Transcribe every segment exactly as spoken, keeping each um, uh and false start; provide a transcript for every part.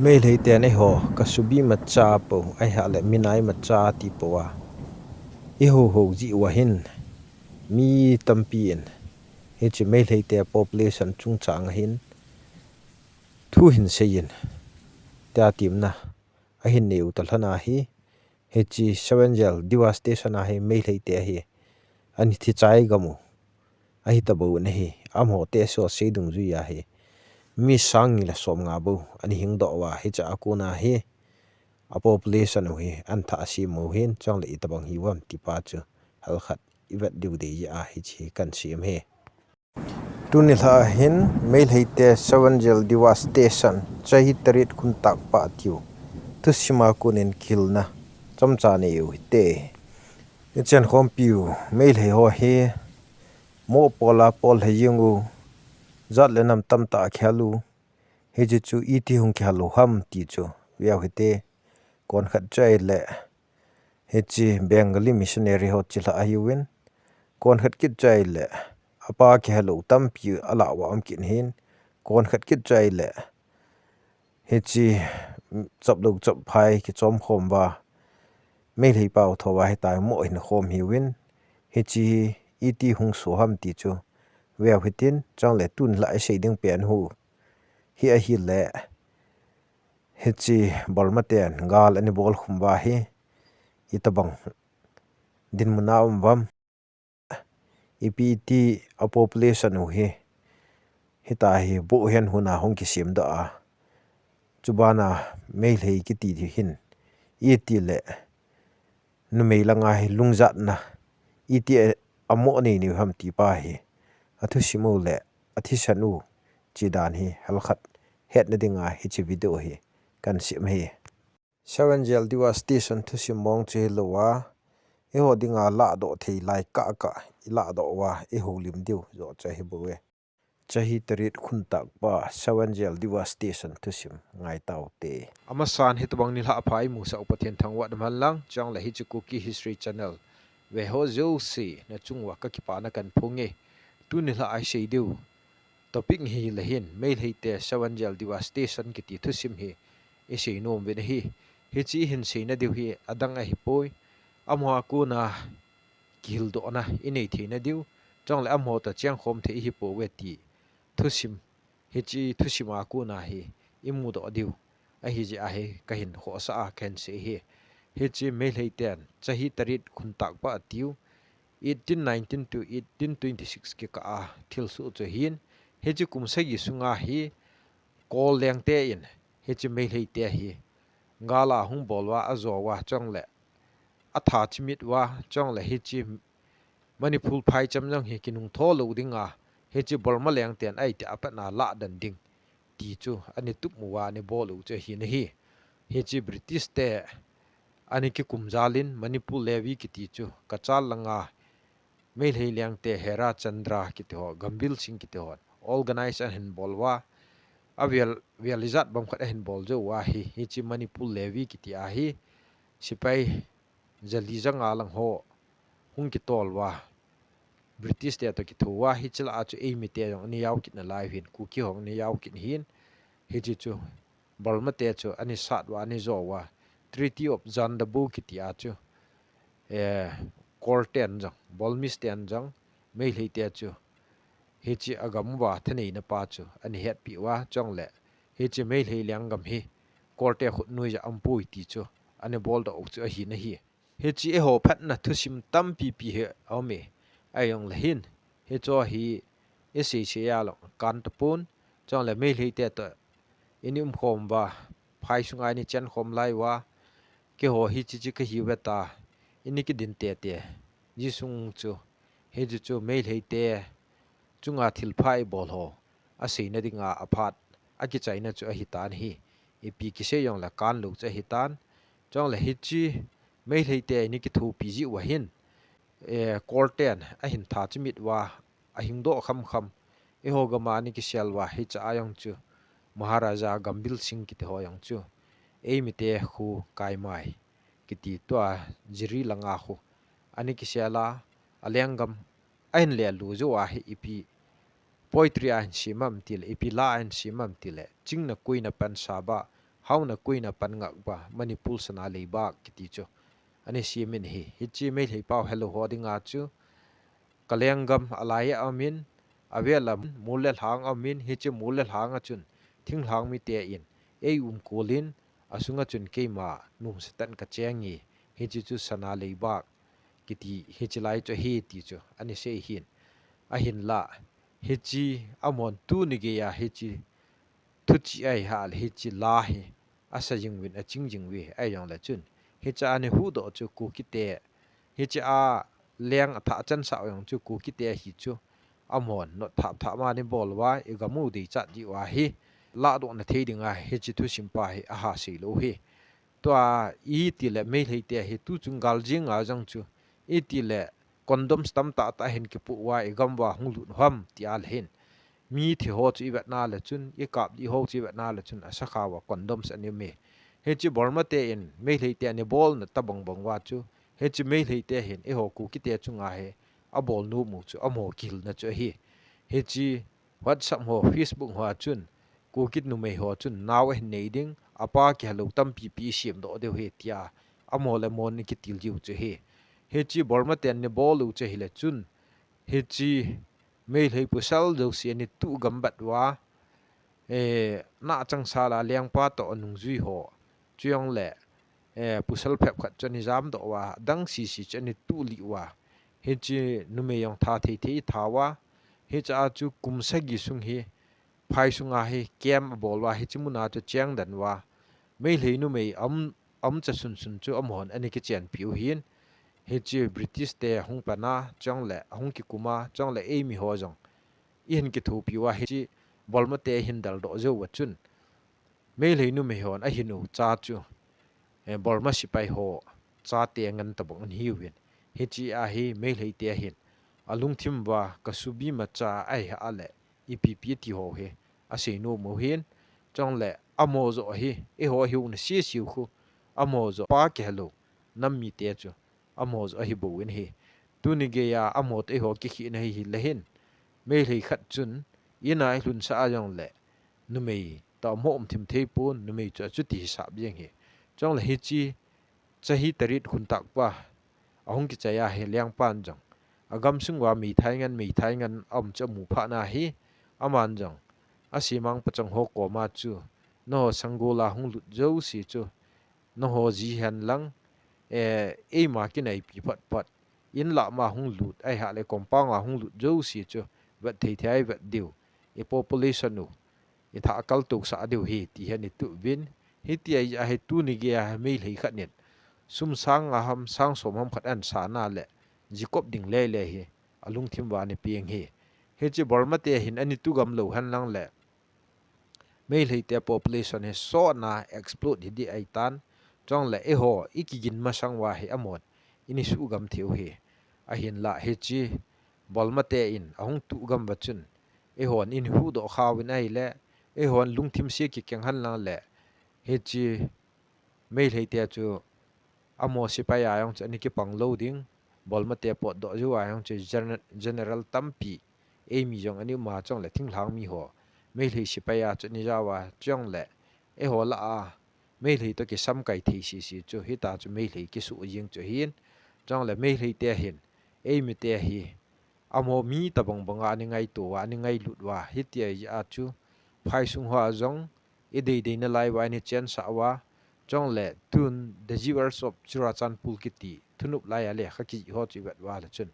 Meilhei ten eiho Kasubi macha po, ahilouleh Minai macha ti po a, i ho ho ji uva hin, mi tampi in hiche Meilhei te population chungchang a hin thu hin seiyin, tia temna ahin nei u talhon ahi. Hiche Seven Jail Diwa Station a hi Meilhei te hi ana thi chai gam u ahi tabou ahi. Amaho te so sei dungjui a hi mi sang ni le som nga bou ana hing doh uva, hiche a kon a hi a population u hi ana thah sem u hin, chuleh itobang hi uvam ti pa chu halkhat i vet diu dei jeh a hiche kan sem hi. Tuni lha a hin Meilhei te Seven Jail Diwa Station, Chahi Tarit Khuntak Pah tiu thusim a kon in kihilna chomcha nei u hite. I chenkhompi u Meilhei ho hi moh pol a pol lheh jeng u, jat le nam tamtah kihal u, hiche chu iti hung kihal u ham ti chu veu hite. Kon khat chu ahileh hiche Bengali missionary ho chilhah ahiuvin, kon khat kit chu ahileh apa kihal u tampi alah uva um kit ahin, kon khat kit chu ahileh hiche chop lou chop phai kichom khom uva Meilhei pao tho uva hitia moh hin khom ahiuvin, hiche hi iti hung soh ham ti chu veu hitin, chuleh tuni lha a i sei ding pen u hi ahileh hiche Burma ten gal ana bol khum uva hi itobang dinmun a um uvam, ipi iti a population u hi hitia hi bohhian hun a hung kisem doh a, chubana Meilhei kiti hin iti le numei langa hi lungjatna iti a, amoh nei nei u ham ti pa hi athusim u le athisan u chi dan hi halkhat hetna dinga hiche video hi kan sem hi. Seven Jail Diwa Station thusim mong chu hilou a, eiho dinga lahdoh thei lai kah kah i lahdoh uva i houlim diu joh chu ahi bouve. Chahi Tarit Khuntak Pah, Seven Jail Diwa Station thusim ngai taute. Amasan hitobang nilhah pha i musah u Pathen thangvah dam hen lang, chuleh hiche Kuki History Channel ve ho jouse na chung uva ka kipana kan phong e. Tuni lha a i sei diu topic hi le hin, Meilhei te Seven Jail Diwa Station kiti thusim hi i sei nom uvin ahi. Hiche i hin seina diu hi adang ahipoi, amaho a kon a kihildohna i nei theina diu, chuleh amaho toh chengkhom thei ihi pouve ti thusim, hiche thusim a kon a hi i mudoh diu ahi jeh a hi ka hin khohsah a ka hin sei hi. Hiche Meilhei ten Chahi Tarit Khuntak Pah tiu eighteen nineteen to eighteen twenty-six kikah a thilsoh chu ahin, hiche kum sagi sunga hi Kol leng te in hiche Meilhei te hi gal a hung bol uva ajo uva chuleh atha chimit uva chuleh hiche Manipur phaicham jong hi kinung tho lou dinga hiche Burma leng ten aiti a pat na lahdan ding ti chu ana tup uva ana bol u chu ahin ahi. Hiche British te ana kikum jal in Manipur Levy kiti chu Cachar langa Meilhei leng te Hera Chandra kiti ho, Gambhir Singh kiti ho organize ahin bol uva, avel, vel ijat bang khat ahin bol jou uva hi, hiche Manipur Levy kiti a hi sepai jali janga lang ho hung kitol uva, British te toh kitho uva, hiche lah a chu eimi te jong ana jao kit nalai u hin, Kuki ho ana jao kit ahin, hiche chu Burma te chu ana sat uva, ana jo uva, Treaty of Zandabu kiti a chu, eh, Kol ten jong, Burmese ten jong, Meilhei te chu hiche agam uva thaneina pa chu ana hetpi uva chuleh hiche Meilhei lenggam hi Kol te khut noi a um poi ti chu ana boldoh u chu ahin ahi. Hiche eiho phatna thusim tampi pi hi aum e, ahijongle hin hiche hi i sei sei a lou kan tapon, chuleh Meilhei te toh i ni umkhom uva, phai sunga i ni chenkhom lai uva, keiho hiche che kahiuve tia i ni kidin tete ji sung chu, hiche chu Meilhei te chunga thilpha i bol ho aseina dinga aphat, akichaina chu ahitan ahi. Ipi kisei jongle kan lou chu ahitan. Chuleh hiche Meilhei te i ni kithopi ji uva hin, eh, Kol ten ahin tha chimit uva, ahing doh kham kham, eiho gam a ana kisel uva, hiche a jong chu Maharaja Gambhir Singh kiti ho jong chu eimi te khu Kaimai kiti tua Jiri langa khu ana kisel a, alenggam ahin lellut jou a hi ipi poetry ahin sem am tile, ipi la ahin sem am tile, Chingna Koina Pansaba, hauna kuina pan ngah ba Manipur sana leibak kiti chu ana siam in ahi. Hiche Meilhei pao helou ho dinga chu, ka lenggam alai a um in, avel a mol le lhang a um in, hiche mol le lhang a chun thinglhang mite in ei umkol in, asunga chun keima nomsa tah in ka cheng e, hiche chu sana leibak kiti hiche lai chu ahi ti chu ana sei ahin. Ahinlah, hiche amahon tuni geiya hiche thuchih ahi hah le hiche la hi asa jing uvin, aching jing uve, ahijongle chun hiche a ana huhdoh chu Kukite, hiche a leng athah chansah u jong chu Kukite ahi chu, amahon notthap thap ma ana bol uva, i gam u deichat diu ahi, lahdohna thei dinga hiche thusim pa hi aha seilou u ahi. Tua itile Meilheite hi tuchung gal jenga jong chu, itile condoms tamtah tah hin kipoh uva i gam uva hung lut u ham tia le hin, mithi ho chu i vetna le chun, i kap ding ho chu i vetna le chun, asakha uva condoms ana um e. Hiche Burma te in Meilheite ana bolna tabang bang uva chu, hiche Meilheite hin eiho Kukite chunga hi abol nom u chu amaho kihilna chu ahi. Hiche WhatsApp ho, Facebook ho a chun, Kuki numei ho chun nao ahin nei ding, apa kihelou tampi pi i semdoh diu ahi tia amaho le amaho ana kitil jiu chu ahi. Hiche Burma ten ana bol u chu ahile chun, hiche Meilhei pasal jouse ana tuh gam bat uva, eh, nahchangsal a lengpa toh anungjui ho, chujongle, eh, pasal phabep khat chu ana jamdoh uva, adang sese chu ana tuh lih uva, hiche numei jong tha thei thei i tha uva, hiche a chu kum sagi sung hi, phai sunga hi camp abol uva, hiche muna chu cheng den uva, Meilhei numei a um, a umcha sunsun chu amahon ana kichenpi u ahin, hiche British te ahung pan a, chujongle ahung kikum a, chujongle eimi ho jong i hin kithopi uva, hiche Burma te hin daldoh jou uva chun, Meilhei numei hon ahin u cha chu, eh, Burma sepai ho chate ngen tabang ana hiuvin. Hiche a hi Meilheite hin alungthim uva, ka subi macha ahi hah le, ipi pi ti ho hi asei nom u ahin, chujongle amaho joh hi, eiho hi u na sese u khu, amaho joh pa kihelou nam mite chu amaho joh ahi bouvin ahi. Tuni geiya amaho toh eiho kikhehna hi hile hin, Meilhei khat chun in a i lhunsah a jongle numei toh amaho umthim thei pon, numei chu achuti hisap jeng ahi. Chujongle hiche Chahi Tarit Khuntakpa ahung kichai a hi lengpan jong, agamsung uva meithai ngen, meithai ngen a um chu amu phat na hi, aman jong asemang pachang ho koma chu, nangho sanggol a hung lut jouse chu nangho ji hen lang, eh, eima kinaipi phot phot, in lah ma hung lut, ahi hah le compound a hung lut jouse chu vet thei thei a i vet diu, i population u i thah a kaltou sah diu ahi, ti hi ana tuh uvin. Hitia hi tuni geiya hi Meilhei khat in sum sang nga ham, sang som ham khat ana san a le, ji kop ding lele hi alungthim uva ana peng ahi. Hiche Burma te hin ana tuh gam lou hen lang le, Meilhei te population hi sotna explode hi ding ahi tan, chujongle eiho i kigin masang uva hi amahon ana suh gam thei u ahi. Ahinlah hiche Burma te in ahung tuh gam uva chun, eihon ana huhdoh kha uvin ahile, eihon lungthim se kikeng hen lang le, hiche Meilhei te chu amaho sepai a jong chu ana kipang lou ding, Burma te potdoh jou a jong chu gene-, general tampi, eimi jong ana um a, chujongle thinglhang mi ho, Meilhei sepai a chu ana ja uva, chujongle eiho lah a Meilhei toh kisamkai thei sese chu, hitia chu Meilhei kisuh jeng chu ahin, chujongle Meilhei te hin eimi te hi amaho mi tabang banga ana ngaito uva, ana ngailut uva, hitia hi a chu, phai sung hoa jong i dei dei nalai uva ana chensah uva, chujongle tun The Jewels of Churachandpur kiti thunop lai a lekha kijih ho chu i vet uva le chun,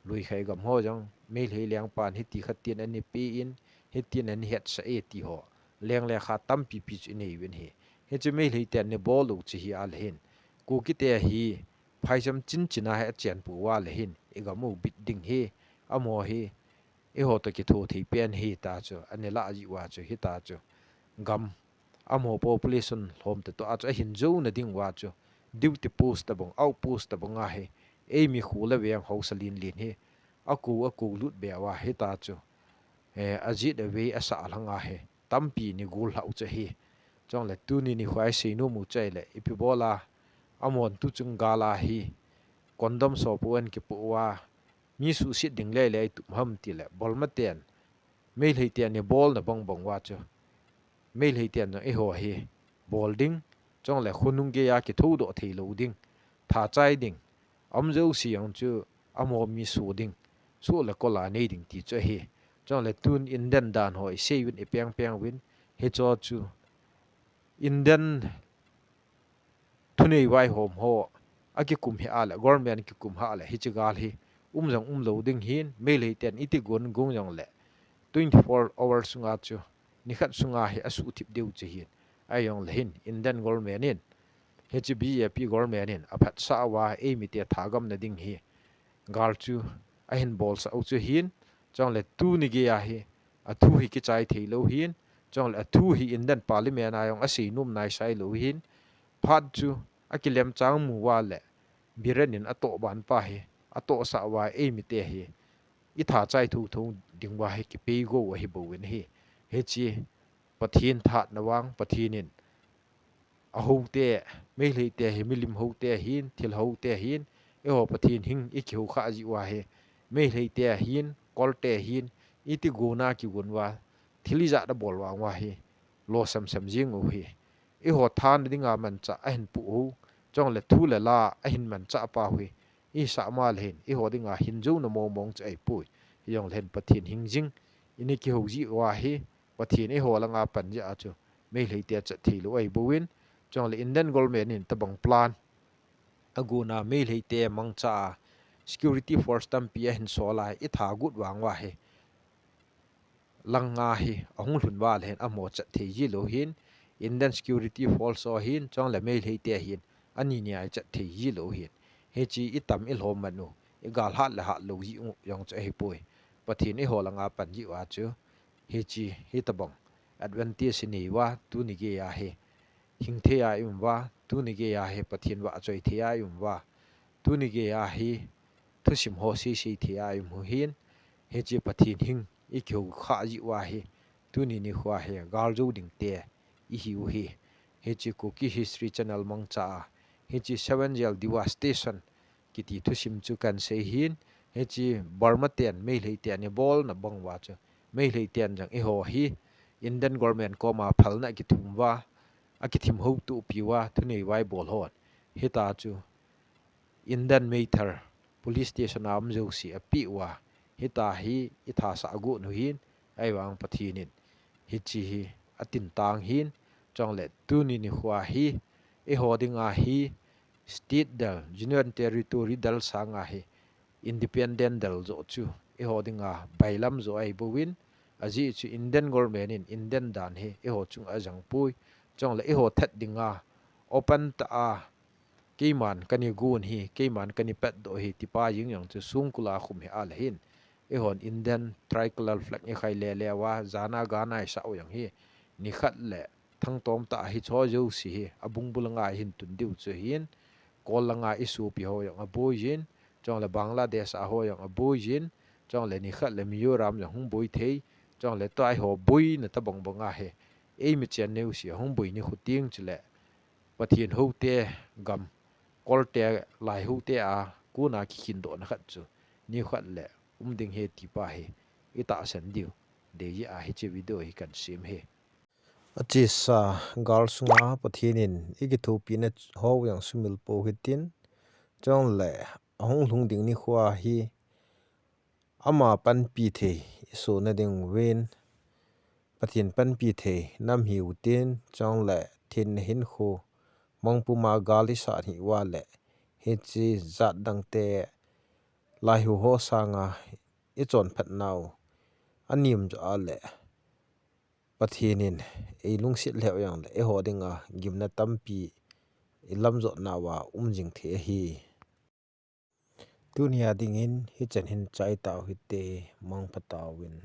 Luikhat gam ho jong Meilhei lengpan hiti khat tin ana pe in, hitin ana hetsah e ti ho, leng lekha tampi pi chu i nei uvin ahi. Hiche Meilhei ten ana bol u chu hi a le hin, Kuki te hi phaicham chin chin a hi achen pou a le hin, i gam u bit ding ahi, amaho hi eiho toh kitho thei pen ahi tia chu ana lah jeh uva chu hitia chu, gam, amaho population lhom te toh a chu ahin jou na ding uva chu, duty post tabang, outpost tabang a hi, eimi kho le veng haosa lin lin hi akou akou lut be uva hitia chu, eh, ajet avei asah lhang a hi tampi ana gollhah u chu ahi. Chujongle tuni nikho a i seinom u chu ahile, ipi bol a amahon tuchung gal a hi condom sohpo ana kipoh uva, mi suhset ding lele a i tup ham tile, Burma ten Meilhei ten ana bolna bang bang uva chu, Meilhei ten jong eiho hi bol ding, chule khonung geiya kithoudoh thei lou ding, tha chai ding, aum jouse jong chu amaho mi soh ding, soh le kol a nei ding ti chu ahi. Chule tun Indian dan ho isei uvin, ipeng peng uvin, hicho chu Indian thunei vaihom ho akikum hih a le, government kikum hih a le, hiche gal hi um jong um lou ding ahin, Meitei ten iti gon gon jong le twenty-four hours sunga chu, nikhat sunga hi asuhthip diu chu ahin. Ahijongle hin, Indian government in, hiche B J P government in aphatsah uva eimite thagam na ding hi gal chu ahin bolsah u chu ahin, chule tuni geiya hi athu hi kichai thei lou ahin, chule athu hi Indian Parliament a jong asei nom naisai lou ahin, phat chu akilem chang mu uva le, Biren in atoh ban pa hi, atohsah uva eimite hi itha chai thotho ding uva hi kipei go ahi bouvin ahi. Hiche Pathen thahatna vang, Pathen in ahoute, Meiteite hi milim houte ahin, thil houte ahin, eiho Pathen hing ikihou khah jeh uva hi, Meiteite ahin, kolte ahin, iti gon a kigon uva, thil ijat abol vang uva hi, losam sam jing u ahi. Eiho thana dinga manchah ahin pu u, chule thu le la ahin manchah pa u hi, isah ma le hin, eiho dinga hin jouna mong mong chu ahipoi. Hijongle hin Pathen hing jing, ini kihou jeh uva hi, Pathen eiho langa pan jeh a chu, Meiteite chat thei lou ahi bouvin, chule Indian government in tabang plan agon a, Meiteite mangcha a, security force tampi ahin sol a, itha got vang uva hi, langa hi ahung lhun uva le hin amaho chat thei ji lou ahin, Indian security force ho ahin, chule Meiteite ahin, ani nia ichat thei ji lou ahin. Hiche itam ilhom man u, igal hat le hat lou jeh u jong chu ahipoi. Pathen eiho langa pan jeh uva chu, hiche, hitabang advantage inei uva, tuni geiya hi hing thei a i um uva, tuni geiya hi Pathen vahchoi thei a i um uva, tuni geiya hi thusim ho seisei thei a i um u ahin, hiche Pathen hing ikihou khah jeh uva hi, tuni nikho a hi gal jou ding te ihi u ahi. Hiche Kuki History Channel mangcha a, hiche Seven Jail Devastation kiti thusim chu kahin sei ahin, hiche Burma ten Meiteite ana bolna bang uva chu, Meiteiten jong eiho hi Indian government koma phalna akithum uva, akithim houtoh pi uva, thunei vai bol hon, hitia chu Indian meithal police station a um jouse apeh uva, hitia hi itha sah agot u ahin, ahivang Pathen in hiche hi atin tang ahin, chule tuni nikho a hi, eiho dinga hi state del, Union Territory del sanga hi independent del joh chu eiho dinga bailam joh ahi bouvin, ajeh chu Indian government in Indian dan hi eiho chunga ajang poi, chule eiho that dinga open tah a, keiman kana gon ahi, keiman kana petdoh ahi, tipa jeng jong chu songkul a khum hih a le hin, eihon Indian tricolor flag ikhai le le uva, jana gana isah u jong hi, nikhat le thangtom tah a hicheho jouse hi abung bul langa ihin tun diu chu ahin, kol langa isopi ho jong aboi jin, chule Bangladesh a ho jong aboi jin, chule nikhat le Mizoram jong hung boi thei, chule tua eiho boina tabang banga hi, eimi chennei jouse ahung boi nikho teng chule Pathen houte gam, kolte, Lai houte a kona kikhindohna khat chu nikhat le um ding ahi tipa hi itahsan diu deijeh a hiche video hi kahin sem ahi. Achesa gal sunga Pathen in ikithopina ho jong sumil pou hitin, chule ahung lhung ding nikho a hi ama panpi thei isona ding uvin, Pathen panpi thei nam hiu tin, chule thenna hinkho mang puma gal isat hih uva le, hiche jat dangte Lai ho ho sanga ichonphat nau anem joh a le, Pathen in eilungset lheh u jongle eiho dinga gimna tampi ilam jot nauva um jing thei ahi. Tunia dingin hichan hin chai tau hite, mangpha tauvin.